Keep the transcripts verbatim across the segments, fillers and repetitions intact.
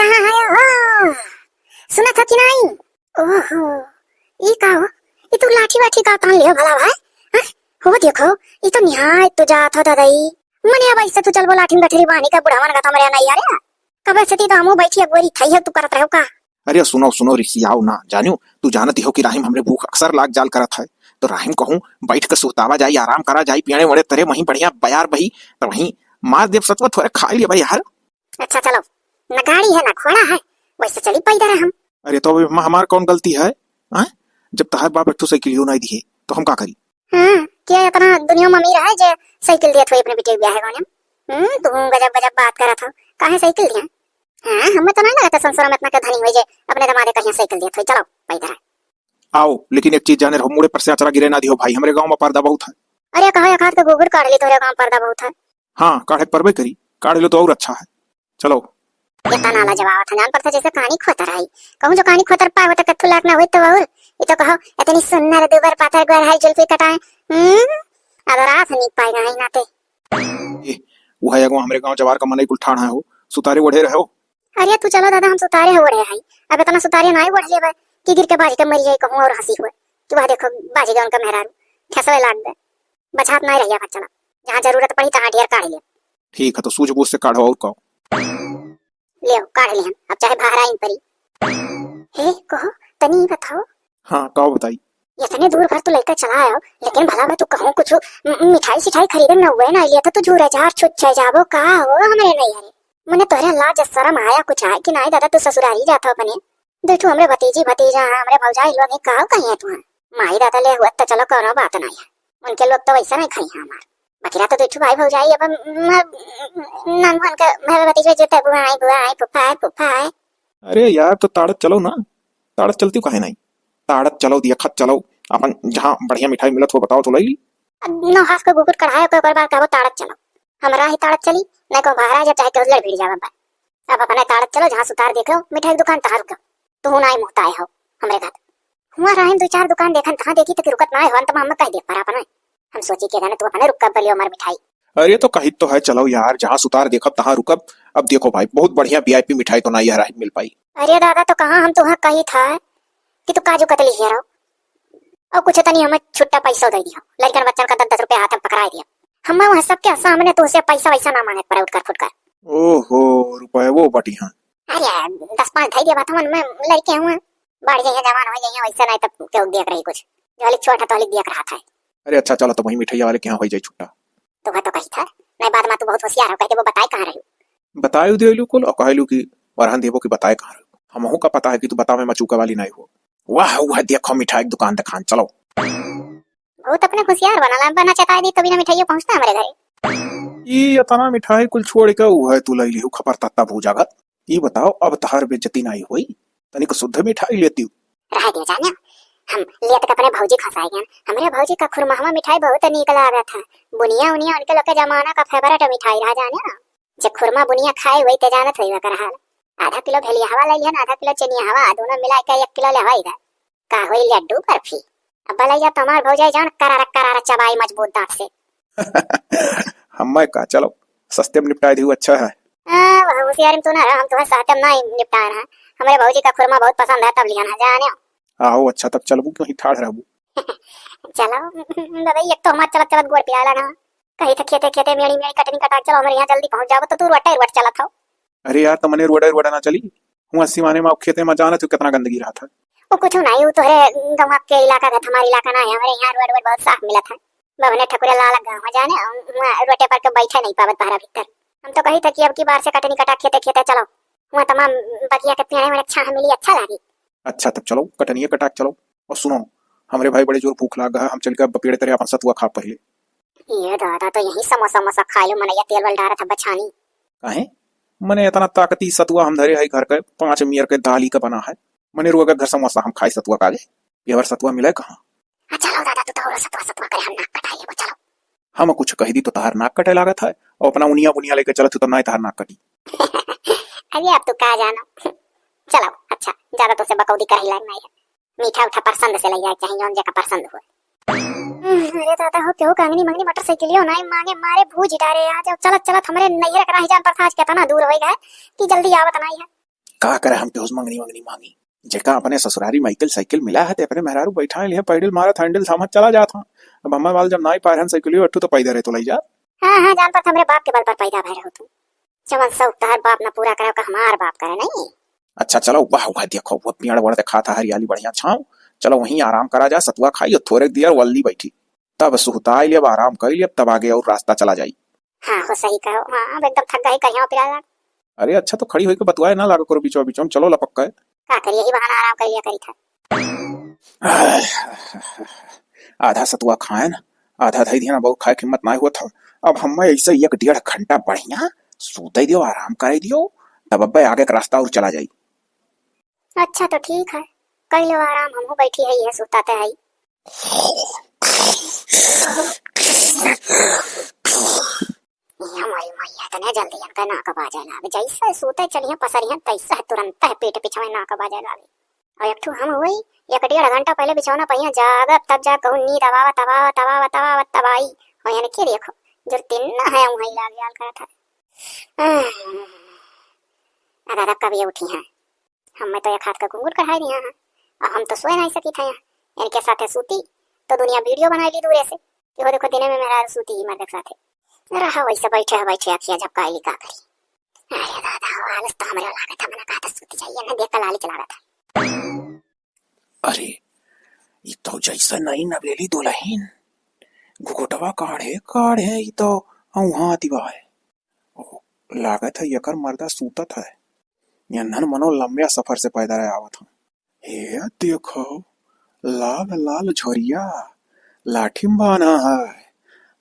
कहाँ है हो? सुनत हो कि नहीं? ओहो, ई का हो? ई तू लाठी वाठी का तान लियो भला भाई? हैं? हो देखो, ई तो निहाय तो जात हो दादाई। मने अब ऐसे तू चलबो लाठी में गठरी बांधी का बुढ़ावन का तो मरे नहीं यार। कब से ती तो हमू बैठी अगोरी खाई है, तू करत रहो का? अरे सुनो, सुनो, रिसियाओ ना, जानियो, तू जानत ही हो कि राहिम हमरे भूख अक्सर लाग जाल करत है, तो राहिम कहूँ, बैठ के सुतावा जाई, आराम करा जाई, पेड़े वेड़े तरे, वहीं बढ़िया बयार बही, तो वहीं मार देव सतुआ, थोड़े खा लिया भाई यार। अच्छा चलो, न गाड़ी है न घोड़ा है, वैसे चली पैदल है हम। अरे तो अबे अम्मा, हमार कौन गलती है, हैं? जब तहार बाप एक ठो साइकिल ही नहीं दिए तो हम का करी? हाँ, क्या इतना दुनिया में अमीर है जे साइकिल दिए थोड़ी अपने बेटे के ब्याह है गाने? हम्म, तू गजब गजब बात करत हो, काहे साइकिल दिए? हाँ, हमें तो नहीं लगता संसार में इतना का धनी हुई जे अपने दमादे कहीं साइकिल दिए थोड़ी, चलो पैदल है। आओ, लेकिन एक चीज जाने रहो, मुड़े पर से अचरा गिरे ना दियो भाई, हमरे गाँव में पर्दा बहुत है। अरे कहो, एक हाथ के घूंघट काढ़ ली, तोहरे गाँव पर्दा बहुत है। हाँ, काढ़े के परबे करी, काढ़ लो तो और अच्छा है। चलो। ये तना ला जवाब था, जान पड़ता जैसे कहानी खोतर आई। कहूँ जो कहानी खोतर पाए होता कत्थु लायक ना होई तो और। ये तो कहो, इतनी सुंदर दुबर पातर गोर है जुल्फी कटाए। हम्म, अब रात नहीं पाएगा ही नाते। ए, वो है एगो हमरे गाँव जवार का मनई कुल ठाढ़ है हो, सुतारे ओढ़े रहे हो। अरे तू चलो दादा, हम सुतारे हो ओढ़े हई। अब इतना सुतारे ना ओढ़ लेबे कि गिर के बाजी के मरी जाए कहूँ और हंसी हुए कि वह देखो बाजी गए उनका मेहरारू, खेसवे लाग गए। बझात ना रहिया बच्चा, जहाँ जरूरत पड़ी तहाँ ढेर काढ़ ले। ठीक है, तो सूझबूझ से काढ़ो और कहो। ले काढ़ ले हम, अब चाहे बहराइन परी। हे कहो, तनी बताओ। हाँ, कहो बताई। इतने दूर भर तू लइका चला आयो, लेकिन भला बा तू कहूँ कुछ म-, मिठाई सिठाई खरीदे न हुए ना, लिए तो तू झूरे झार छुट छे जाबो का हो हमरे नहीं हरे। मने तोहरे लाज शरम आया कुछ आए कि नहीं दादा, तू ससुरारी जात हो अपने। देखो हमरे भतीजी भतीजा हैं, हमरे भौजाई लोग हैं, का कही है तुम्हारे? माई दादा ले हुआ तो चलो कोनो बात नहीं है, उनके लोग तो वैसा नहीं खाई है हमार। बकिरा तो देखो भाई भौजाई अब म-, नाम उनके मेरे भतीजे जो ते बुआ आई, बुआ आई, फूफा है, फूफा है। अरे यार, तो ताड़त चलो ना, ताड़त चलती काहे नहीं? ताड़त चलो, दिया खत चलो, अपन जहाँ बढ़िया मिठाई मिलत हो बताओ तो ले ली। अब नौ हाथ को घुघुट कढ़ाए, ओकर बाद कहबो ताड़त चलो। हमरा ही ताड़त चली, नहीं को बहरा जब चाहे केहू लड़ भिड़ जावे पर। अब अपने ताड़त चलो, जहाँ सुतार देखो, मिठाई की दुकान तहाँ रुको। तू ना ही मुहताए हो हमरे घर। हुआ राहिन दो चार दुकान देखन, तहाँ देखी तो कि रुकत ना हो, अंत में हम कह दे पर अपने। हम सोची के जाने तू अपने रुक कर बलियो हमार मिठाई। अरे तो कही तो है, चलो यार, जहाँ सुतार देखब तहाँ रुकब। अब देखो भाई, बहुत बढ़िया वीआईपी मिठाई तो ना यह राहिन मिल पाई। अरे दादा, तो कहाँ हम तुहाँ कही था कि तू काजू कतली हेरो और कुछ तनी हमें छुट्टा पैसा दे दियो, लड़कन बच्चन का दस दस रुपया हाथ में पकड़ाए दिया। हमें वहाँ सबके सामने तुझसे पैसा वैसा ना मांगे पड़े उठकर फुटकर। ओहो, रुपये वो बटी हाँ। अरे दस पाँच धई दिया बात हमन में लड़के हुए, बढ़ जाइए, जवान हो जाइए, वैसे नहीं तब क्यों देख रही कुछ, जो वाली छोट है तो वाली देख रहा था। अरे अच्छा, चलो तो वही मिठाइया वाले के यहाँ हो जाए छुट्टा। तो वह तो कही था, नहीं बाद में तू बहुत होशियार हो, कह दे वो बताए कहाँ रही। बताए दियो कुल और कहलू कि वरहन देबो कि बताए कहाँ रही। हमहू का पता है कि तू बतावे में चूका वाली नहीं हो। वाह, वह देखो मिठाई की दुकान दिखान, चलो। बहुत अपने होशियार बना ला, बना चताई दी तो बिना मिठाइयों पहुँचता हमारे घरे। ई इतना मिठाई कुल छोड़ के वो है तू लई लिहू खपर तत्ता भूजागत। ई बताओ, अब तहार बेइज्जती नाई होई? तनिक शुद्ध मिठाई लेती। रह दे जाने, हम लेत के अपने भौजी खसाए गए। हमरे भौजी का खुरमहवा मिठाई बहुत नीक लागत है। बुनिया उनिया उनके लोग के जमाना का फेवरेट मिठाई रहा जाने। जे खुरमा बुनिया खाए वही ते जानत होई ओकर हाल। आधा किलो भेलिया हवा ले लिहन, आधा किलो चनिया हवा, दोनों मिला के एक किलो ले हवा इधर। का होई लड्डू बर्फी? अब भलैया तो हमार भौजाई जान करारा करारा चबाई मजबूत दांत से। हम्मे का, चलो सस्ते में निपटाए दियो, अच्छा है। हाँ, वह होशियारी में तू ना रहा, हम तुम्हें सस्ते में नहीं निपटाए रहा। हमारे भौजी का खुरमा बहुत पसंद है, तब लिया ना जाने। आओ, अच्छा तब चलबू कि वहीं ठाढ़ रहबू? चलो दादा, एक तो हमार चलत चलत गोड़ पिराए लगा, कहीं तो खेते खेते मेड़ी मेड़ी कटनी कटा के चलो, हमारे यहाँ जल्दी पहुँच जाओ, तो तू रोटे रोट चलत हो। अरे यार, तमने रोडे रोडे ना चली। हुआ सिवाने में खेते में जानत हो कितना गंदगी रहत है। वो कुछ नहीं, वो तोहरे गाँव के इलाका का, हमारे इलाका ना है, हमारे यहाँ रोड वोड बहुत साफ मिलत है। बबने ठकुरे लाल गाँव है जाने, वहाँ रोटे पर के बैठे नहीं पावत बाहर भीतर। हम तो कही था कि अब की बार से कटनी कटा खेते खेते चलो, वहाँ तमाम बगिया के पेड़े वेड़े छाह मिली, अच्छा लागी। अच्छा तब चलो, कटनिया कटा के चलो। और सुनो, हमरे भाई बड़े जोर भूख लाग है, हम चल के अब पेड़ तरे अपन सतुआ खा पहले। ये दादा, तो यही समोसा वमोसा खा लो, मनैया तेल वेल डारत है बछानी। काहे? मने इतना ताकती सतुआ हम धरे है घर के, पाँच मियर के दाली का बना है। मने रोगा घर समोसा हम खाए सतुआ का आगे, ये बार सतुआ मिले कहाँ? हाँ, चलो दादा, तू तो और सतुआ सतुआ करे, हम नाक कटाई लेबो, चलो। हम कुछ कह दी तो तहार नाक कटे लागत है, और अपना उनिया बुनिया लेके चलत हो तो ना तहार नाक कटी। अरे अब तू का जानो। चलो, अच्छा, ज्यादा तो से बकौदी करे लायक नहीं है। मीठा उठा परसंद से ले जाए, चाहे जौन जेका परसंद हो। हम्म, अरे दादा हो, केहू का अंगनी मंगनी मोटरसाइकिलियो नहीं मांगे, मारे भूज डारे। आज चलत चलत हमरे नैहर के राही जान पड़ता, आज कितना दूर होई गए कि जल्दी आवत नहीं है। का करे हम केहू से मंगनी वंगनी मांगी? जेका अपने ससुरारी माइकिल साइकिल मिला है, ते अपने मेहरारू बैठा लिहे, पैडल मारत, हैंडल थामत चला जात हाँ। अब हमार वाल जब नाई पाए हन साइकिलियो, अट्ठू तो पैदल है तो लई जा। हाँ, हाँ, जान पर हमरे बाप के बल पर पैदा भय रहो तू। जवन शौक तहर बाप न पूरा करे, ओका हमार बाप करे नहीं। अच्छा, चलो, वाह, वाह, देखो, वो पेड़ वड़ दिखात है, हरियाली, बढ़िया छाँव। चलो, वहीं आराम करा जा, सतुआ खाई और थोड़े देर वल्ली बैठी। तब सुहताई लेब, आराम करी लेब, तब आगे और रास्ता चला जाई। हाँ, हो सही कहो। हाँ, अब एकदम थक गई, कहिया पिराला। अरे अच्छा, तो खड़ी होइके बतुआए ना लागो करो बीचो बीचो में, चलो लपक के। का करी, यही बहाना आराम कर लिया करी था। आधा सतुआ खाएन, आधा धई दिहन, बहुत खाए के हिम्मत नाय होत ह। अब हमें ऐसे एक डेढ़ घंटा बढ़िया सूते दियो, आराम करे दियो, तब अब्बे आगे के रास्ता और चला जाई। अच्छा तो ठीक है, कई लो आराम, हमहू बैठी है, यह सुताते है। ये मोरी मैया, तने जल्दी इनका नाक बाजे लाग, जैसे सूते चलिए पसरियन तैसे तुरंत पेट पिछवे नाक बाजे लागे। और एक ठो हम हुई, एक डेढ़ घंटा पहले बिछौना पहिया जागब, तब जा कहूँ नींद आवा, तब आवा, तब आवा, तब आवा, तब आई। और यानी के देखो, जुरती न है, वहीं लाग जाल करत है। आह, अरे, अरे, कब ये उठी हैं? हम मैं तो एक हाथ का घुंघुट कढ़ाई दिया हैं, और हम तो सोए नहीं सकी था यहाँ। इनके साथे सूती, तो दुनिया वीडियो बनाई ली दूरे से, कि वो देखो, दिने में मेरा सूती ही मर्द के साथे। रहा वैसे बैठे है, बैठे अखिया झपकाई ली, का करी। अरे दादा, आलस तो हमरे लागत है, मना कहा था सूती जाइए, ना देख के लाली चला रहा था। अरे, ई तो जैसे नई नवेली दुलहिन घुघुटवा काढ़े, काढ़े, ई तो औहाती बा है। ओ, लागत है एकर मर्दा सूतत है। यन्हन मनो लम्बे सफर से पैदल आवत हैं। हे देखो, लाल लाल झोरिया, लाठी में बान्हा है।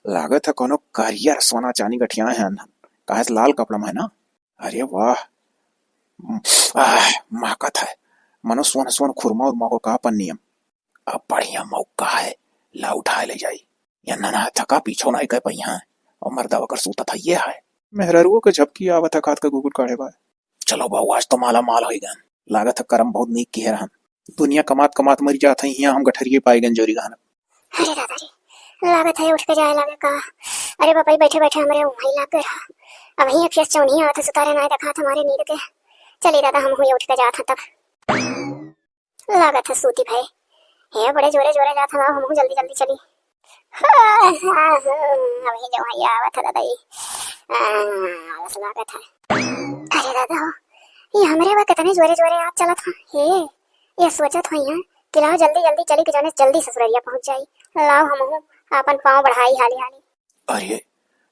लागत है कोनो करियर सोना चानी गठिया है यन्हन, काहे से लाल कपड़ा में है ना। अरे वाह, आह, महकत है, मनो सोन सोन खुरमा और मको का पन्नियम। अब बढ़िया मौका है, ला उठाए ले जाई। या नना थका पीछो नाई कर पइहाँ, और मर्दा वकर सूतत है ये है। मेहरारुओ के झपकी आवत है, खात के घुघुट काढ़े बा। चलो बाऊ, आज तो माला माल होई गन। लागत है करम बहुत नीक किहे रहन। दुनिया कमात कमात मरी जात है, हियाँ हम गठरिये पाई गन जोरी गहन। अरे दादा रे, लागत है उठ के जाए लागे का। अरे बाबा, बैठे बैठे हमरे वहीं लाग गए रहा। अब ही अखियस चौनिया आवत है, सुतारे नाई देखात हमारे नींद के। चली दादा, हम हुई उठ के जात हैं तब। लागत है सूती भय। हे बड़े जोरे जोरे जात हवा, हमहू जल्दी जल्दी चली। हाँ, हाँ, हाँ, अबही जो है आवत है दादा ई। आ, आलस लागत है। अरे दादा हो, ये हमरे बा कितने जोरे जोरे आज चलत है। हे, ये सोचत होई है कि लाओ जल्दी जल्दी चली कि जाने जल्दी ससुररिया पहुँच जाई। लाओ हमहू आपन पाँव बढ़ाई हाली हाली। अरे,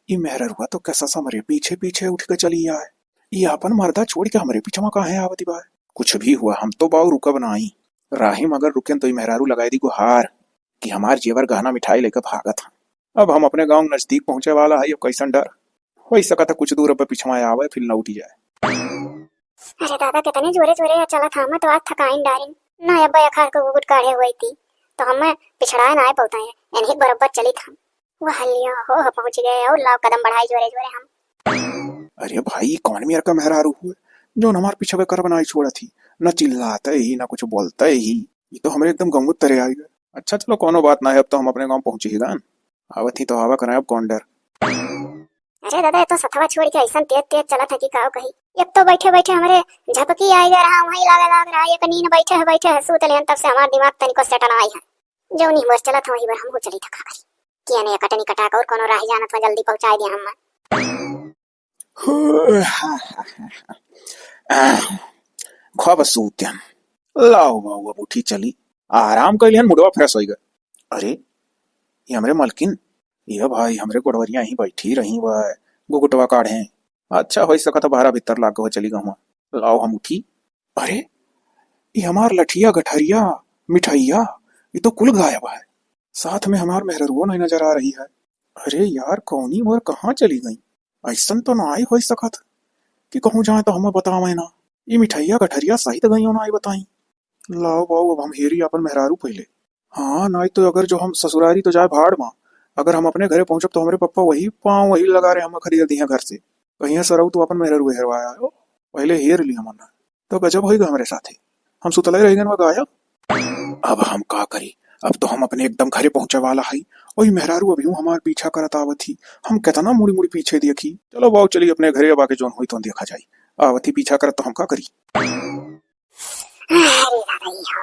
ई मेहररुआ तो कैसा हमरे पीछे पीछे उठ के चली आए। ई आपन मर्दा छोड़ के हमरे पीछे में काहे आवत बा? कुछ भी हुआ, हम तो बाऊ रुकब नाई। राही में अगर रुकेन तो ई मेहरारू लगाई दी गुहार कि हमार जेवर गहना मिठाई लेके भागत हैं। अब हम अपने गाँव नजदीक पहुँचे वाला है, अब कैसन डर? होई सकत है कुछ दूर अब पिछवा आवे, फिर लौटी जाए। अरे दादा, कितने जोरे जोरे चलत हम तो आज थकाइन डारिन। ना अब अखार को गुट काढ़े हुई थी, तो हम पिछड़ाए ना आए पौता है, इन्हीं बराबर चलित हम। वह लिया हो, हो पहुँच गए और लाओ कदम बढ़ाई जोरे जोरे हम। अरे भाई, कौन मेर का मेहरारू हुए, जौन हमार पीछे करब नाई छोड़त ही, न चिल्लाते ही, न कुछ बोलते ही। ये तो हमरे एकदम गंगुत तरे आई गए। अच्छा चलो, कोनो बात ना है, अब तो हम अपने गाँव पहुँच ही गन। आवत ही तो आवा करें, अब कौन डर। अरे दादा, ये तो सथवा छोड़ के ऐसन तेज तेज चलत है कि काव कही। एक तो बैठे बैठे हमरे झपकी आई जा रहा, वहीं लागे लाग रहा, एक नींद बैठे है, बैठे है, सूत लेन, तब से हमार दिमाग तनिको सेटल आई है। जौनी मोर चलत है, वही पर हमहू चली थका करी। किया ने कटनी कटा के और कोनो राह जानत हो, जल्दी पहुँचाई दिया हम। खूब सूत्यन। लाओ बाऊ, अब उठी चली। आराम कर लिहन, मुडवा fresh होई गए। अरे, ये हमरे मलकिन, ये भाई हमरे गोड़वरिया ही बैठी रही, वह गुगुटवा काढ़े। अच्छा, होई सकत है बाहरा भीतर लाग हो चली गहुआ। लाओ हम उठी। अरे, ये हमार लठिया, गठरिया, मिठाइया, ये तो कुल गायब है। साथ में हमार मेहररुओ नहीं नजर आ रही है। अरे यार, कौनी मोर कहाँ चली गई? ऐसन तो ना आई होई सकत कि कहूँ जाए तो हमें बतावे ना। ये मिठाइया गठरिया सहित गई हो ना आई बताई। लाओ बाऊ, अब हम हेरी अपन मेहरारू पहले। हाँ, नाई तो अगर जो हम ससुरारी तो जाए भाड़ मा, अगर हम अपने घरे पहुँचब तो हमरे पप्पा वही पाँव वही लगा रहे, हम खदेड़ दिहे घर से। कहिए सरऊ तू अपन मेहरारू हेरवाया हो, पहले हेर लिया मना। तो गजब होई गए हमरे साथे, हम सुतले रह गए गायब। अब हम का करी, अब तो हम अपने एकदम घरे पहुँचे वाला हई। ओई मेहरारू अभी हमार पीछा करत आवत ही, हम कितना मुड़ी मुड़ी पीछे देखी। चलो बाऊ चली अपने घरे, अब आके जौन होई तो देखा जाई। आवत ही पीछा करत तो हम का करी? अरे दादा, ई हो,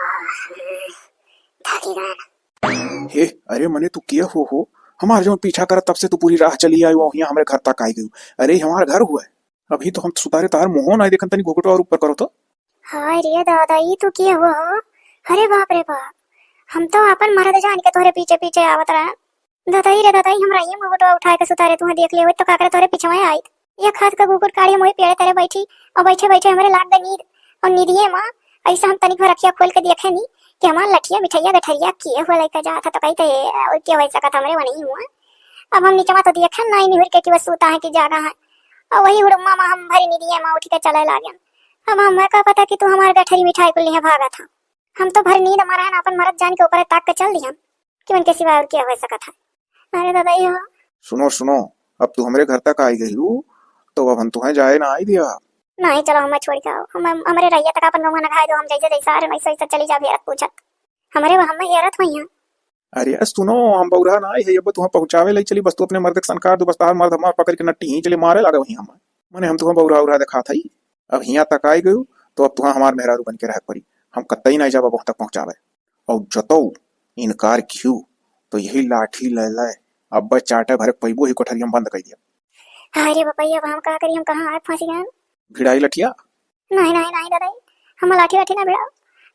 थकी गए। हे, अरे मने तू के हो हो? हमार जौन पीछा करत तब से तू पूरी राह चली आई, वहियां हमरे घर तक आई गई। अरे, ई हमार घर हुआ है। अभी तो हम सुतारे तहार मुंहो नाहीं देखन, तनी घुघुटवा और ऊपर करो तो। हाय रे दादा, ई तू के हुआ हो? अरे बाप रे बाप, हम तो आपन मरद जान के तोहरे पीछे पीछे आवत रहे। दादाई रे दादाई, हमरा ये घुघुटवा उठाए के सुतारे तुहा देख ले होई तो का करे तोहरे पीछे में आइत। एक हाथ का घुघुट काढ़ी मोई पेड़े तरे बैठी, और बैठे बैठे हमरे लाग गई नींद। और नींदिये में ऐसा हम तनिक भर अखिया खोल के देखे नी कि हमार लठिया मिठाइया गठरिया के हुआ लइका जात है, तो कही तो ये और के हो सकत हमरे वही हुआ। अब हम नीचवा तो देखे ना ही निहुर के कि वो सूता है कि जागा है। और वही हुड़म्मा में हम भरी नींदिये में उठ के चले लागे। अब हमें का पता कि तू हमार गठरी मिठाई को लिए भागा था। हम तो भर नींद हमारा है ना अपन मरद जान के ऊपर ताक के चल दिया कि उनके सिवा और क्या हो सकत है। अरे दादा, ये हो। सुनो, सुनो, अब तू हमरे घर तक आई गई हूँ, तो अब हम तुम्हें जाए ना आई दिया। नहीं, चलो हमें छोड़ के आओ, हम, हम, हमरे रहिया तक अपन गौवा नघाए दो, हम जैसे जैसा आ रहे वैसे वैसे चली जा हेरत पूछत। हमरे वो हमें हेरत हुई हैं। अरे सुनो, हम बौरा ना आई है, अब तुम्हें पहुँचावे लाई चली, बस तू अपने मर्द के सनकार दो, बस तहार मर्द हमार पकड़ के नट्टी ही चले मारे लगे वहीं हमें। मने हम तुम्हें बौरा उरा दिखात हई, अब हियाँ तक आई गयू, तो अब तुम्हें हमार मेहरारू बन के रह पड़ी। हम कतई नहीं जाब अब वहाँ तक पहुँचावे। और जतऊ इनकार किहू, तो यही लाठी ले ले, अब चाटे भरे पैबो ही कोठरिया में बंद कर दिया। अरे बपैया, अब हम का करी, हम कहाँ आग फंसी गए? भिड़ाई लठिया। नहीं, नहीं, नहीं दादा, हम लाठी वाठी ना भिड़ाओ।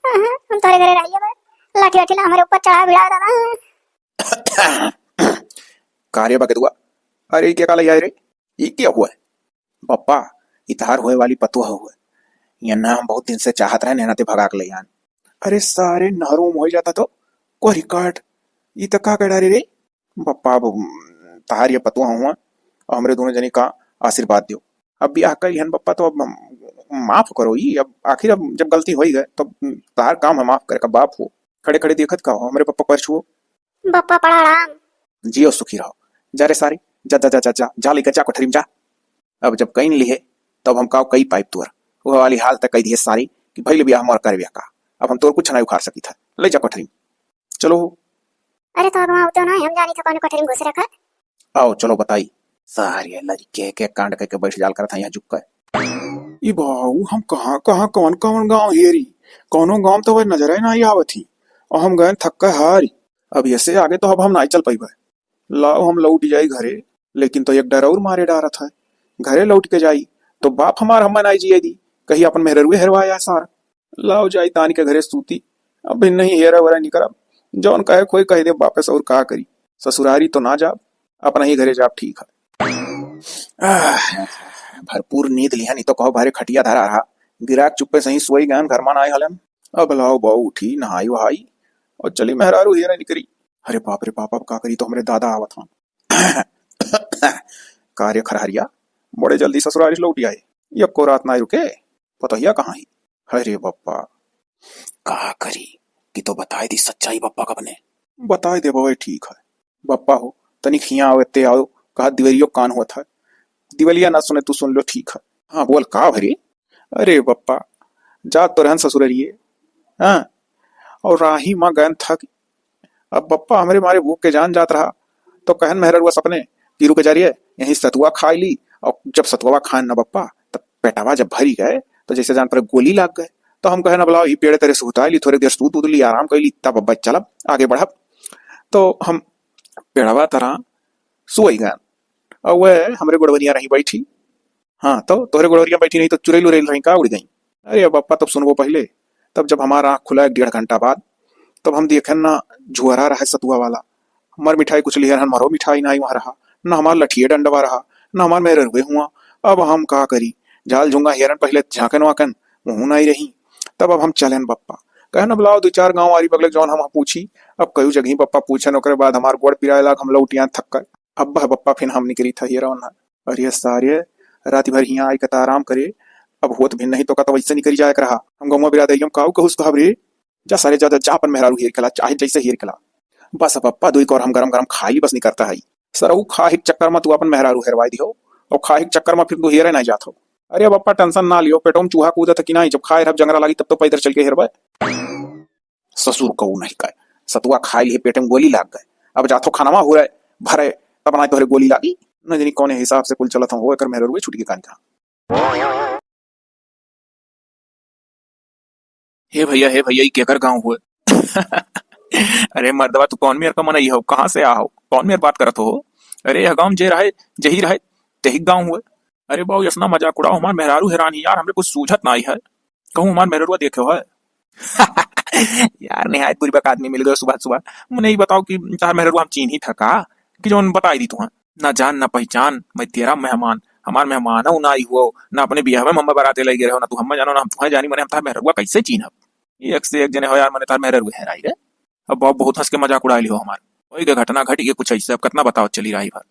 अहं, हम तोरे घरे रहिए बे। लाठी वाठी ना हमारे ऊपर चढ़ा भिड़ाओ दादा। का रे बगदुआ, अरे ई के का ले आए रे? ई के हुआ है? बप्पा, ई तहार होए वाली पतोह हुआ। ये ना हम बहुत दिन से चाहत रहे, नेना ते भगा के ले आन। अरे सारे नहरों में हो जाता तो कोहरी काट, ई तो का कह डारे रे? बप्पा, अब, उम, तहार ये पतोह हुआ, और हमरे दोनों जने का आशीर्वाद दियो। अब बियाह कइल हन बप्पा, तो अब हम, माफ करो ई, अब आखिर अब जब गलती होई गए, तो, उम, तहार काम है माफ करे का, बाप हो। खड़े खड़े देखत का हो, हमरे बप्पा पर छुओ। बप्पा प्रणाम। जियो सुखी रहो। जा रे सारी, जा, जा, जा, जा, जा, जा लेकर जा कोठरी में जा। अब जब कइन लिहे, तब हम काव कई पाइप तुअर। वह वाली हाल तक कह दिए सारी कि भइल बियाह हमार कर बियाह का। अब हम तोर कुछ नहीं उखाड़ सकी था। ले जा कोठरी में। चलो। अरे तो अगवा उतो ना, हम जानी था कौन कोठरी में घुस रखा। आओ, चलो बताई। सारी लड़के के कांड करके बैठ जाल करत है यहाँ झुक कर। ई बाऊ, हम कहाँ, कहाँ, कौन, कौन गाँव हेरी? कौनो गाँव तो वह नजर ही नहीं आवत ही। और हम गए थक के हारी। अब ऐसे आगे तो अब हम नहीं चल पाइबे। लाओ, हम लौट जाई घरे, लेकिन तो एक डर और मारे डारत है। घरे लौट के जाई, तो बाप हमार हमें नहीं जिए दी, कहीं अपन मेहररुए हेरवाया सार। लाओ जाई तानी के घरे सूती। अब नहीं हेरा वेरा नहीं करब, जौन कहे कोई कह दे बापे से, और का करी। ससुरारी तो ना जाब, अपना ही घरे जाब ठीक है। आह, भरपूर नींद लिहा, नहीं तो कहो भारे खटिया धरा रहा। गिराक चुप्पे से ही सोई गयन, घर मान आए हलन। अब लाओ बाऊ उठी, नहाई वहाई और चली मेहरारू हेरा निकरी। अरे बाप रे बाप, अब का करी, तो हमरे दादा आवत हन। का रे खरहरिया, बड़े जल्दी ससुरारी से लौट आए, यक्को रात ना रुके, पतोहिया कहाँ ही? अरे बप्पा, का करी कि तो बताए दी सच्चाई बप्पा कबने। बताए दे बवे, ठीक है। बप्पा हो, तनिक हियाँ आवे ते आओ, कहा दिवलियो कान होत है। दिवलिया ना सुने तू सुन लो, ठीक है। हाँ बोल, का भरी? अरे बप्पा, जात तो रहन ससुररिये, हाँ, और राही माँ गयन थक। अब बप्पा हमरे मारे भूख के जान जात रहा, तो कहन मेहररुआ सपने कि रुक जा रही है, यहीं सतुआ खाई ली। और जब सतुआ खाएन न बप्पा, तब पेटवा जब भरी गए, तो जैसे जान पर गोली लाग गए। तो हम कहन, अब लाओ, ही पेड़े तरे सुहताई ली, थोड़े देर सूत उत ली, आराम कर ली, तब अब चलब, आगे बढ़ब। तो हम पेड़वा तरा सोई गए, और वह हमरे गोड़वनिया रही बैठी। हाँ, तो तोहरे गोड़वरिया बैठी नहीं तो चुरैल उरैल रही का, उड़ गई। अरे अब बप्पा, तब सुनबो पहले। तब जब हमारा आँख खुला एक डेढ़ घंटा बाद, तब हम देखेन ना, झुअरा रहा सतुआ वाला। हमर मिठाई कुछ लिहर हन, हमरो मिठाई नाई वहाँ रहा, ना हमार लठिए डंडवा रहा, ना हमार मेहररुए हुआ। अब हम का करी? झाल झुंगा हेरन पहले झाँकन वाकन, वहू नाई रही। तब अब हम चलेन बप्पा। कहन, अब लाओ दो चार गाँव आरी बगले जौन हम पूछी। अब कई जगही बप्पा पूछन, ओकरे बाद हमार गोड़ पिराए लाग, हम लौटियान थक कर। अब बह बप्पा फिन हम निकरी था हेरा ओन्हा। अरे सारे, रात भर हियाँ आई के त आराम करे, अब होत भी नहीं तो का तो वैसे निकरी जाए के रहा। हम गौवा बिरादरिया में काऊ कहूस कहब रे? जा सारे, जा, जा, जा, अपन मेहरारू हेर खेला, चाहे जैसे हेर खेला। बस अब पप्पा, दुई कौर हम गरम गरम खाई ली, बस निकरता है। सरऊ खाही के चक्कर में तू अपन मेहरारू हेरवाई दिहो, और खाही के चक्कर में फिर तू हेरे नहीं जात हो। अरे अब पप्पा, tension ना लियो, पेटो में चूहा कूदत है कि नहीं, जब खाए रहब जंगरा लागी तब तो पैदल चल के हेरबे। ससुर कहू नहीं कहे, सतुआ खाई लिए पेट में गोली लाग गए, अब जाथो खानावा हो रहे भरे, तब ना तोहरे गोली लागी। न जानी कौन हिसाब से कुल चलत हो, एकर मेहरारू छूट के कान का। "हे भइया, हे भइया, ई केकर गाँव हुए?" "अरे मर्दवा, तू कौन मेर का मनई हो? कहाँ से आ हो? कौन मेर बात करत हो?" "अरे, यह गाँव जे रहे, जही रहे, तेही गाँव हुए।" "अरे बाऊ, यसना मजाक उड़ाओ, हमार मेहरारू हेरान ही यार, हमरे कुछ सूझत नाई है। कहूँ हमार मेहररुआ देखे हो है?" "यार, निहायत बुरबक आदमी मिल गयो सुबह सुबह। मने ई बताओ कि तार मेहररुआ हम चीन्ही था का, कि जौन बताई दी तुहाँ? ना जान, ना पहचान, मैं तेरा मेहमान, हमार मेहमान हो ना आई हुओ, ना अपने बियाह में हमें बराते लइ गए रहो, ना तू हमें जानो, ना हम तुहाँ जानी, मने हम तार मेहररुआ कैसे चीन्हब? एक से एक जने हो यार, मने तार मेहररुआ हेराई रे।" अब बाऊ बहुत हंस के मजाक उड़ाई लिहो हमार। "ओई के घटना घट के कुछ ऐसे, अब कितना बताओ चली रही भर।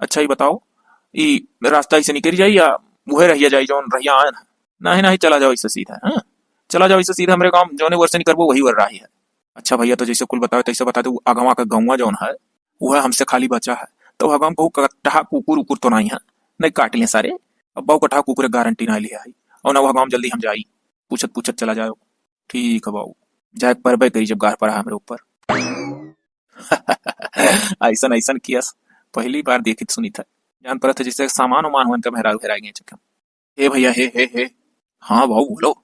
अच्छा, ई बताओ, ई रास्ता ऐसे निकल जाई या उहे रहिया जाई जौन रहिया आयन है?" "नहीं, नहीं, चला जाओ ऐसे सीधा, हाँ? चला जाओ ऐसे सीधा, हमरे गाँव जौने ओर से निकलबो वही ओर राही है।" "अच्छा भइया, तो जैसे कुल बताओ तैसे बता दो, अगवा का गौवा जौन है, वह हमसे खाली बचा है, तो वह गाँव कहूँ कटहा कुकुर उकुर तो नहीं है, नहीं काट लें सारे।" अब बाऊ कटहा कुकुर गारंटी नहीं लिया है, और ना वह गाँव जल्दी हम जाई, पूछत पूछत चला जाओ। "ठीक है बाऊ, जाए परबे करी जब गार पड़ा हमरे ऊपर।" ऐसन, ऐसन कियस, पहली बार देखित सुनित है। जान पड़त है जैसे सामान उमान हुअन का मेहरारू हेराई गए चक्कर। "हे भइया, हे, हे, हे।" "हाँ बाऊ, बोलो।"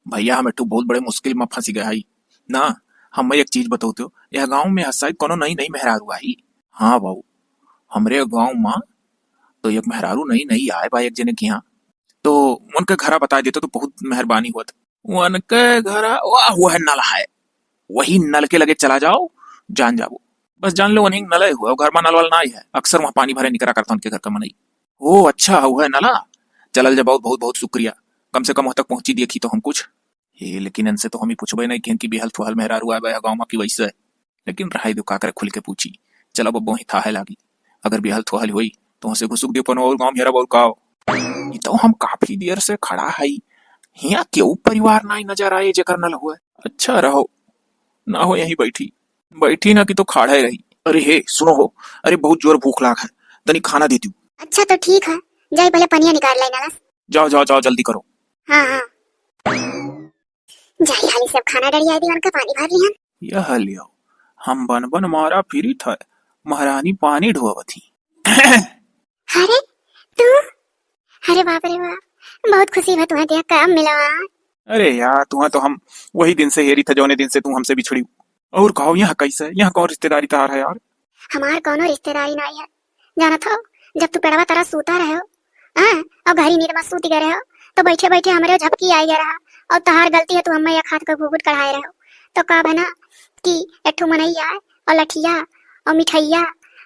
"भइया, हम एक ठो बहुत बड़े मुश्किल में फंसी गए हई ना। हमें एक चीज बताओ तो, यह गाँव में शायद कोनो नई, नई मेहरारू आई?" "हाँ बाऊ, हमरे गाँव में तो एक मेहरारू नई, नई आए बा एक जने के यहाँ, तो उनके घरा बता देते तो बहुत मेहरबानी होत।" "उनके घरा, वाह, वह नल है, वही नल के लगे चला जाओ, जान जाबो। बस जान लो, वहीं नल है हुआ, घर में नल वल ना ही है, अक्सर वहाँ पानी भरे निकरा करता उनके घर का मनई।" "ओ अच्छा, हुआ है नला, चलल जा, बहुत, बहुत, बहुत शुक्रिया, कम से कम वहाँ तक पहुँची देखी तो हम कुछ।" "हे, लेकिन इनसे तो हम ही पूछबे नहीं कि इनकी बिहल थुहल मेहरारू आए बा गाँव में कि वैसे है। लेकिन रहाई दो, का करे, खुल के पूछी। चला बब्बो, ही थाहे लागी, अगर बिहल थुहल होई तो उसे घुसुक दियो कोनो और गाँव में हेरब और का हो।" "ये तो हम काफी देर से खड़ा हई, हियाँ केहू परिवार नाई नजर आए जेकर नल हुए। अच्छा रहो, ना हो यहीं बैठी, बैठी ना कि तो खाड़ा ही रही। अरे हे, सुनो हो, अरे बहुत जोर भूख लाग है, तनी खाना दे दियो।" "अच्छा तो ठीक है, जाई पहले पनिया निकाल लाई नलस।" "जाओ, जाओ, जाओ, जल्दी करो।" "हाँ, हाँ।" जाई हाली सब खाना डरिया दी, उनका पानी भर लिहन। यह लियो, हम बन बन मारा फिरी था, महारानी पानी ढोवत ही। अरे, तू? अरे बाप रे बाप, बहुत खुशी बा तुहें देख के, अब मिलवा। अरे यार, तुहें तो हम वही दिन से हेरी था, जौने दिन से तू हमसे बिछड़ी। और कहो, यहाँ कैसे, यहाँ कौन रिश्तेदारी तार है यार? हमार कौनो रिश्तेदारी नाई है, जानत हो, जब तू पेड़वा तरह सूता रहे हो, हाँ, और घरी नींद में सूत गए रहे हो, तो बैठे बैठे हमरे झपकी आई गया रहा, और तहार गलती है, तू हमें एक हाथ का घूघूट कढ़ाए रहे हो। तो का बना कि एक ठो मनई आए, और लठिया, और मिठैया,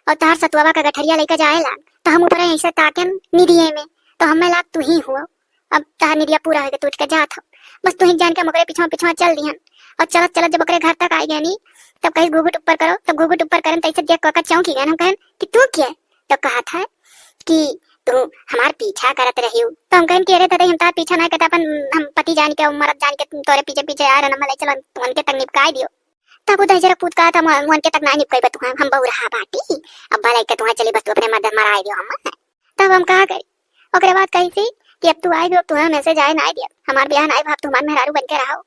और तहार सतुआवा का गठरिया लेके जाए लाग, तो हम ऊपर ऐसे ताकन निदिये में, तो हमें लाग तू ही हुआ। अब तहार निदिया पूरा होके तू उठ के जात हो, बस तू ही जान के हम ओकरे पिछवा पिछवा चल दिहन। और चलत चलत जब ओकरे घर तक आई गए नी, तब कही, "घूघूट ऊपर करो।" तब घूघूट ऊपर करन, तैसे देख के ओकर चौंक ही गए। हम कहन कि, "तू के?" तो कहा था कि, "तू हमार पीछा करत रही।" तो हम कहन कि, "अरे दादा, हम तार पीछा ना करते, अपन हम पति जान के, मरद जान के तोरे पीछे पीछे आ रहे, हम ले चलन, तू उनके तक निपकाई दियो।" तब वो दहिजरा पूत कहा था, "मु-, मु उनके तक ना निपकाई, तू हम, हम बहू रहा बाटी, अब भलाई के तुहाँ चली, बस तू अपने मर्द मराई दियो हम।" तब हम कहा करी, ओकरे बाद कही थी कि, "अब तू आई भी, अब तुहाँ में से जाए ना दिया, हमार ब्याह ना भाव, तू हमार मेहरारू बन के रहो।"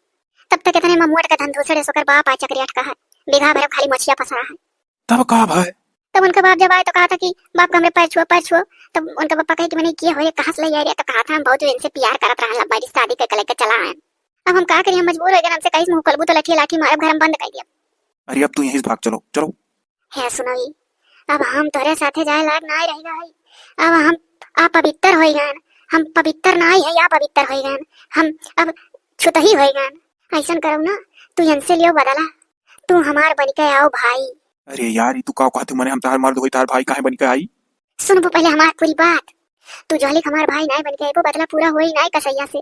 तब तक इतने में मोट का धन दूसरे से ओकर बाप आए चक्रियट का है, बीघा भर खाली मोछिया पसरा है। तब का भाई? तब उनका बाप जब आए तो कहा था कि, "बाप का हमरे पैर छुआ, पैर छुआ।" तब उनका पापा कहे कि, "मने के हो रे, कहाँ से ले आए रे?" तो कहा था, "हम बहुत इनसे प्यार करत रहन, लव मैरिज शादी के लेके चला आए।" अब हम का करी, हम मजबूर हो गए, हमसे कहीं मुँह खोलबू तो लठिया लाठी मारब, घर हम बंद कर दिया। अरे अब तू यहीं से भाग, चलो, चलो। हे सुनोई, अब हम तोरे साथे जाए लायक नाई रह गए। अब हम अपवित्र होई गए, हम पवित्र नाई है, अपवित्र होई गए, हम अब छुतही होई गए। ऐसन करो ना, तू इनसे लियो बदला, तू हमार बन के आओ भाई। अरे यार, ई तू का कहत हो? मने हम तहार मर्द होई, तहार भाई काहे बन के आई? सुनबो पहले हमार पूरी बात। तू जहली हमार भाई नाई बन के आइबो, बदला पूरा होई नाई कसैया से।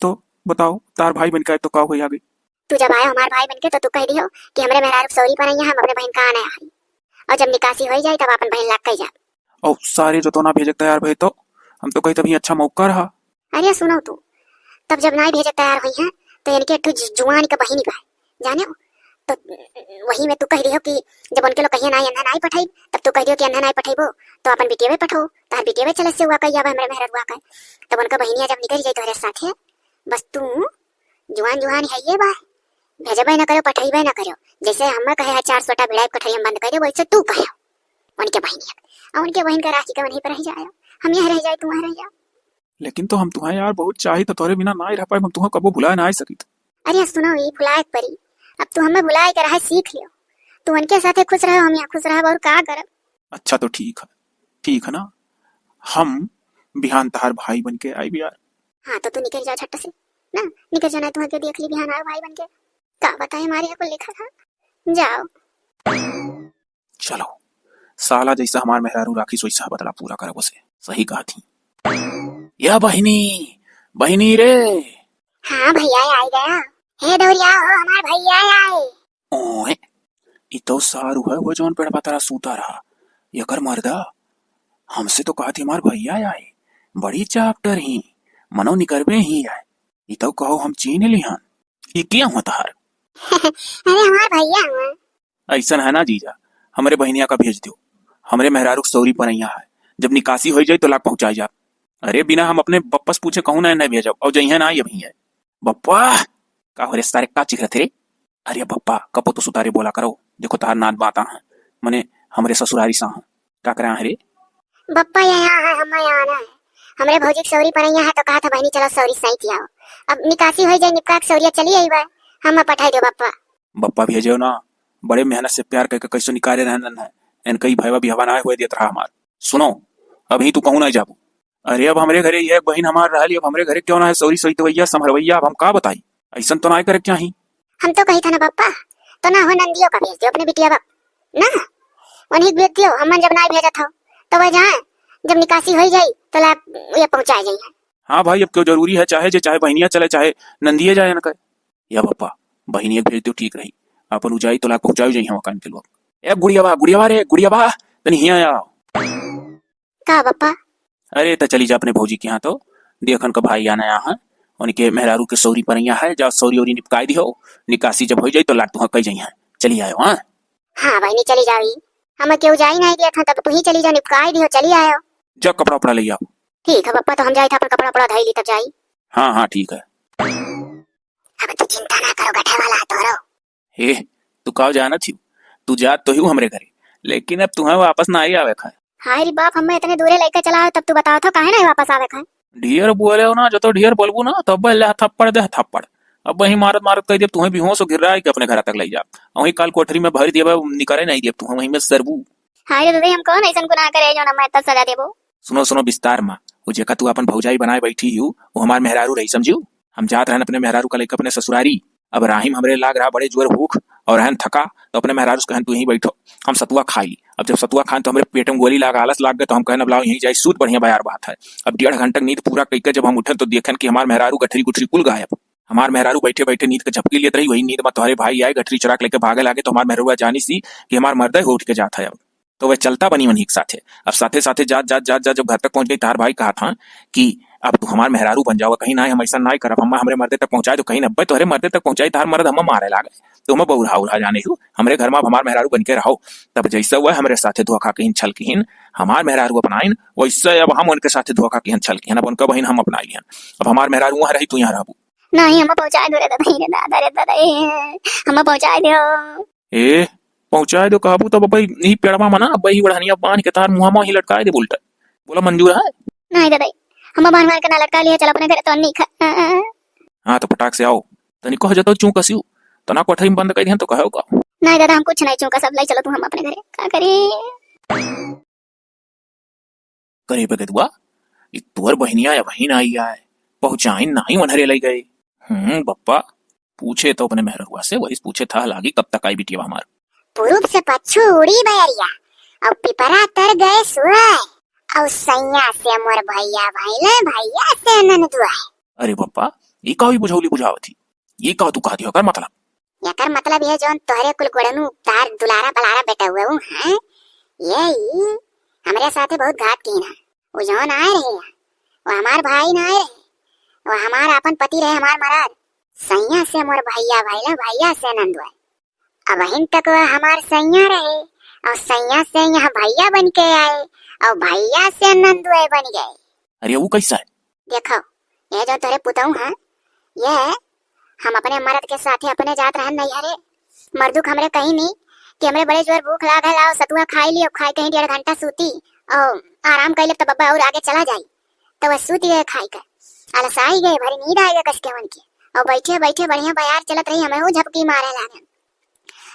तो बताओ, तार भाई बन के आए तो का होई आगे? तू जब आयो हमार भाई बन के, तो तू कह दियो कि हमरे मेहरारू सौरी पर आई है, हम अपने बहन का आने आई, और जब निकासी होई जाए तब अपन बहन लाग कह जा। और सारे जो तो ना भेजे तैयार भए तो हम तो कही तभी अच्छा मौका रहा। अरे सुनो तू, तब जब नाई भेजे तैयार होई है तो इनके एक ठो जु-, जुआन के बहिनी बा, जाने हो? तो वही में तू कह दियो कि जब उनके लोग कहिए नाई, अन्हा नाई पठाई, तब तू कह दियो कि अन्हा नाई पठाइबो तो अपन बिटियवे पठाओ, तार बिटियवे चले से हुआ कही अब हमरे मेहरारू हुआ कहे। तब उनका बहिनिया जब निकल जाई तोहरे साथे, बस तू जुआन जुआन है ये बा, भेजबे ना करो, पठइबे ना करो। जैसे हम कहे है चार सोटा भिड़ाई कोठरिया में बंद कर दे, वैसे तू कहे उनके बहिनिया। और उनके बहिन का राखी का वहीं पर रह जाए, हम यहाँ रह जाए, तू वहाँ रह जाओ। लेकिन तो हम तुहें यार बहुत चाही, तो तोरे बिना ना ही रह पाए, हम तुहें कबो भुला ना सकित। अरे सुनो, ई भुलाए के परी, अब तू हमें भुलाए के रहे सीख लियो। तू उनके साथे खुश रहो, हम यहाँ खुश रहब, और का करब? अच्छा तो ठीक है, ठीक है ना, हम बिहान तहार भाई बन के आइब यार। हाँ तो तू निकल जा झट से, ना निकल जा, ना तू आके देख ली बिहान आयो भाई बन के। का बताए, हमारे यहाँ कुल लिखा था। जाओ। चलो, साला जैसा हमार मेहरारू राखी सोइसा बदला पूरा करब उसे। सही कहा थी। या बहिनी, बहिनी रे। हाँ भैया, आई गया। हे दौरिया हो, हमार भैया आए। ओए, ई तो सारू है वो जौन पेड़ पतरा सूता रहा। यकर मर्दा, हमसे तो कहा थी हमार भैया आए। बड़ी चापटर ही, मनो निकरबे ही आए। ई तो कहो हम चीन लिहन। ई क्या हुआ तहार? अरे हमार भैया हुआ। ऐसन है ना जीजा, हमरे बहिनिया का भेज दियो। हमरे मेहरारू के सौरी परैया है, जब निकासी हो जाए तो लाग पहुँचाई जा। अरे बिना हम अपने बप्पा से पूछे कहूँ ना, नहीं भेजब, और जइहे ना आई अभी है। बप्पा, का हो रे सारे, का चिखरत रे? अरे बप्पा, कपो तो सुतारे बोला करो, देखो तार नाद बाता है, मने हमरे ससुरारी सा है, का करा है रे? बप्पा यहाँ है, हम यहाँ ना है, हमरे भौजी के सौरी परैया है तो कहा था बहिनी चलो सौरी सैत आओ, अब निकासी हो जाए निपका के सौरिया चली आई बा, हम पठाई दो बप्पा। बप्पा भेजो ना, बड़े मेहनत से प्यार करके कैसो निकाले रहन है, इनका ही भैया भी हवा ना हुए देत रहा हमार। सुनो, अभी तू कहूँ ना जाबू। अरे अब हमरे घरे ये एक बहिन हमार रहली, अब हमरे घरे क्यों ना है सौरी सौतवैया, संभरवैया, अब हम का बताई? ऐसन तो ना करे क्या ही। हम तो कही था ना बप्पा, तो ना हो नंदियों का भेज दियो अपने बिटिया बाप, ना उन्हीं के भेज दियो, हम जब ना भेजत हो तो वह जाए, जब निकासी हो जाई तो ला ये पहुँचाए जाइए। हाँ भाई, अब क्यों जरूरी है, चाहे जे चाहे बहिनिया चले, चाहे नंदिये जाए ना करे। या बप्पा, बहिनिया के भेज दियो, ठीक रही, अपन उ जाई तो लाग पहुँचाए जाई हम कान के लोग। ए गुड़ियावा, गुड़ियावा रे, गुड़ियावा, तनी हिया आओ। का बप्पा? अरे, त चली जा अपने भौजी के यहाँ, तो देखन का भाई आना यहाँ है, उनके मेहरारू के सौरी परैया है, जा सौरी ओरी निपकाई दिहो, निकासी जब हो जाई तो लाग तुहाँ कही जाई है, चली आयो। हाँ, हाँ बहिनी, चली जाओ, हम केहू जाई नहीं दिया था, तब तू ही चली जा, निपकाई दिहो, चली आयो। जा कपड़ा उपड़ा ले आओ। ठीक है बप्पा, तो हम जाई था अपन कपड़ा उपड़ा धाई ली तब जाई। हाँ, हाँ, ठीक है। अब तू चिंता ना करो, गठे वाला है तोरो। हे, तू का जानत हियो? तू जात तो हियो हमरे घरे, लेकिन अब तुहें वापस ना ही आवे खाए। हाय रे बाप, हमें इतने दूरे लेके चला आयो, तब तू बताओ था काहे नहीं वापस आवे खाए? ढेर बोले हो ना, जो तो ढेर बोलबू ना, तो अब ले थप्पड़ दे थप्पड़। अब वहीं मारत मारत कह देब तुहें बेहोश हो गिर रहा है कि अपने घर तक ले जा, वहीं काल कोठरी में भर देब, निकरे नहीं देब तुहें वहीं में सरबू। हाय रे दादा, हम कौन ऐसन गुनाह करे जो ना मैं इतना सजा देबो? सुनो सुनो, बिस्तार मा, वो जेका तू अपन भौजाई बनाए बैठी हियो, वो हमार मेहरारू रही, समझियो? हम जात रहन अपने मेहरारू का लेके अपने ससुरारी, अब राहिम हमरे लाग रहा बड़े जोर भूख और रहन थका, तो अपने मेहरारू से कहन, "तू यहीं बैठो, हम सतुआ खाई।" अब जब सतुआ खान तो हमरे पेट में गोली लाग, आलस लाग गए, तो हम कहन, "अब लाओ यहीं जाई सूत, बढ़िया बयार बात है।" अब डेढ़ घंटा नींद पूरा कइके जब हम उठन तो देखन कि हमार मेहरारू गठरी गुठरी कुल गायब। हमार मेहरारू बैठे बैठे नींद के झपकी लेत रही, वही नींद में तोहरे भाई आए, गठरी चुरा के लेके भागे लागे, तो हमार मेहरुआ जानी सी कि हमार मर्दे हो उठ के जात है। अब तो वह चलता बनी उन्हीं के साथे। अब साथे साथे जात जात जात जात जब घर तक पहुंच गई, तोहार भाई कहा था कि अब तू हमार मेहरारू बन जाओ, कहीं ना हम ऐसा ना करब, हम हमरे मर्दे तक पहुंचाए दो, कहीं नब्बे तोहरे मर्दे तक पहुंचाए, तोहार मर्द हम मारे लागे, तो हम बौरा उरा जाने हो, हमरे घर में अब हमार मेहरारू बन के रहो। तब जैसे वह हमरे साथे धोखा किहिन, छल किहिन, हमार मेहरारू अपनाइन, वैसे अब हम उनके साथे धोखा किहन, छल किहन, अब उनका बहिन हम अपनाई लिहन। अब हमार मेहरारू वहाँ रही, तू यहाँ रहबू। नहीं, हम पहुँचाए दो रे दादा, रे दादा, रे दादा, ए, हम पहुँचाए दो। ए, पहुँचाए दो कहबू तब अब यही पेड़वा मना, अब यही ओढ़निया बांध के तार मुँह में ही लटकाए दे उल्टा। बोला मंजूर है? नहीं दादा, हम बांध मार के ना लटका लिए, चल अपने घर तो नहीं खा। हाँ तो फटाक से आओ, तनी कह जतो चूं कसियो, तना कोठरी में बंद कर दिहन तो कहो का? नहीं दादा, हम कुछ नहीं चूं का, सब ले चलो तू हम अपने घरे, का करे? करे बे गदुआ, ई तोर बहिनिया या बहिन आई आए, पहुँचाइन नाही ओन्हरे लई गए। हम्म, बप्पा, पूछे तो अपने मेहररुआ से, वही पूछे था लागी कब तक आई बिटिया हमार। पूरब से पच्छू उड़ी बयरिया, और पिपरा तर गए सुअर, और सैया से मोर भैया भइले, भैया से ननदुआ। अरे बप्पा, ई का हुई बुझौली बुझावत ही? ई का तू कह दियो, कर मतलब? एकर मतलब ये जौन तोहरे कुल गोड़नू तार दुलारा पलारा बेटउए ऊ हैं, ये ई हमरे साथे बहुत घात कीन है। ऊ जौन आए रहे, वो हमार भाई ना आए रहे, वो हमार आपन पति रहे, हमार मरद। सैया से मोर भैया भइले, भैया से नंदुए। अबहिन तक वह हमार सैया रहे, और सैया से यहाँ भैया बन के आए, और भैया से नंदुए बन गए। अरे, वो कैसा है? देखो, ये जो तोरे पुतऊ हैं, ये हम अपने मर्द के साथे अपने जात रहन नैहरे। मर्दुक हमरे कहीं नहीं कि हमरे बड़े जोर भूख लाग है, लाओ सतुआ खाई लियो, खाई कहीं डेढ़ घंटा सूती और आराम कर ले, तब बब्बा और आगे चला जाई। तो वह सूत गए खाई के, अलसाई गए, भरी नींद आई गए कस के मन के। और बैठे बैठे बढ़िया बयार चलत रही, हमहू झपकी मारे लागन।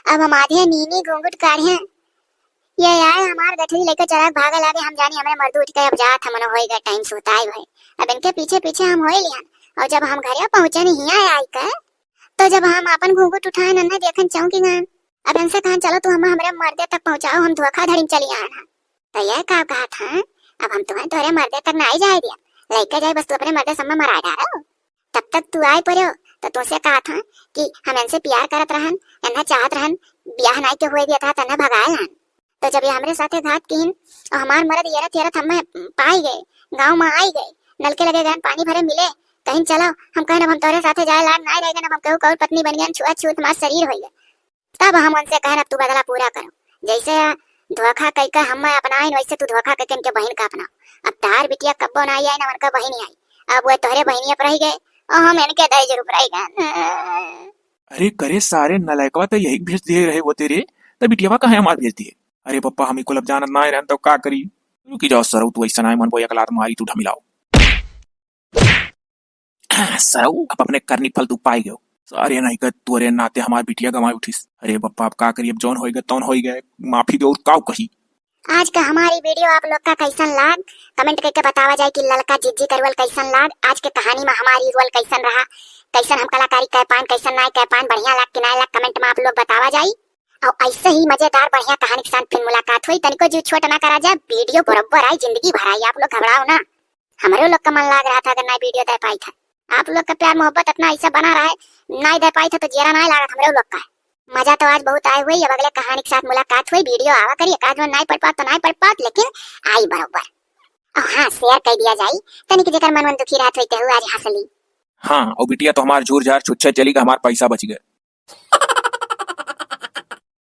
अब हम आधे नीनी घूंघट काढ़े, ये आए हमार गठरी लेके चरक भागे लागे। हम जानी हमरे मर्दू उठ के अब जात हमन, होई गए टाइम सुताई भई। अब इनके पीछे पीछे हम होई लिहन, और जब हम घरे पहुँचे नहीं हिया आई के, तो जब हम अपन घूंघट उठाए नन्हे देखन चौंकी गन। अब इनसे कहन चलो तू हम हमरे मर्दे तक पहुँचाओ, हम धोखाधड़ी में चली आन हन। तो ये का कहत हैं, अब हम तुम्हें तोरे मर्दे तक नाई जाए दिया, लेके जाए बस तू अपने मर्दे सब में मरा डारो। तब तक तू आए पड़ो, तो तुमसे कहत हैं कि हम इनसे प्यार करत रहन, इन्हें चाहत रहन, ब्याह नाई के हुए दिया था, तन्हें भगाए हन। तो जब ये हमरे साथे घात किहिन और हमार मर्द येरत येरत हमें पाई गए, गाँव में आई गए, नलके लगे गए, पानी भरे मिले, कहिन चलो, हम कहन अब हम तोरे साथे जाए लायक नाई रह गए, अब हम केहू कौर पत्नी बन गए, छुआ छूत हमार शरीर होई गए। तब हम उनसे कहन अब तू बदला पूरा करो, जैसे धोखा कई के हम अपनाइन वैसे तू धोखा कई के इनके बहिन का अपनाओ। अब तार बिटिया कब्बो नाई आई ना उनका बहिन आई, अब वह तोहरे बहिनिया पर रह गए और हम इनके दहेज रूप रह गए। अरे करे सारे नलायकवा, तो यही भेज दिए रहे वो तेरे, तो बिटियावा कहाँ हमार भेज दिए? अरे पप्पा, हम इको लब जानत ना रहन तो का करी? रुकी जाओ सरऊ, तू ऐसा ना मन बोया कलात मारी तू ढमिलाओ। सरऊ, अब अपने करनी फल तू पाई गयो। सारे नहीं कर तोरे नाते हमार बिटिया गंवाई उठिस। अरे पप्पा, अब का करी, अब जौन होई गए तौन होई गए, माफी दो और काऊ कही। आज का हमारी वीडियो आप लोग का कैसन लाग, कमेंट करके बतावा जाए कि ललका जिज्जी का रोल कैसन लाग, आज के कहानी में हमारी रोल कैसन रहा, कैसन हम कलाकारी कर पान, कैसन नाय कर पान, बढ़िया लाग कि नाय लाग, कमेंट में आप लोग बतावा जाए। और ऐसे ही मजेदार बढ़िया कहानी के साथ फिर मुलाकात हुई। तनिको जीव छोट ना करा जाए, वीडियो बरोबर आई, जिंदगी भर आई, आप लोग घबराओ ना। हमरे लोग का मन लाग रहा था अगर नाई वीडियो दे पाई था। आप लोग का प्यार मोहब्बत इतना ऐसा बना रहा है, नाई दे पाई था तो जेरा नाई लागत हमरे लोग का। मजा तो आज बहुत आए हुई। अब अगले कहानी के साथ मुलाकात हुई, वीडियो आवा करी, एक आध में नाई पढ़ पात तो नाई पढ़ पात, लेकिन आई बरोबर। और हाँ, शेयर कर दिया जाई, तनिक जेकर मन मन दुखी रहत हुई तेहू आज हंस ली। हाँ, और बिटिया तो हमार झूर झार छुच्छे चली गए, हमार पैसा बच गए।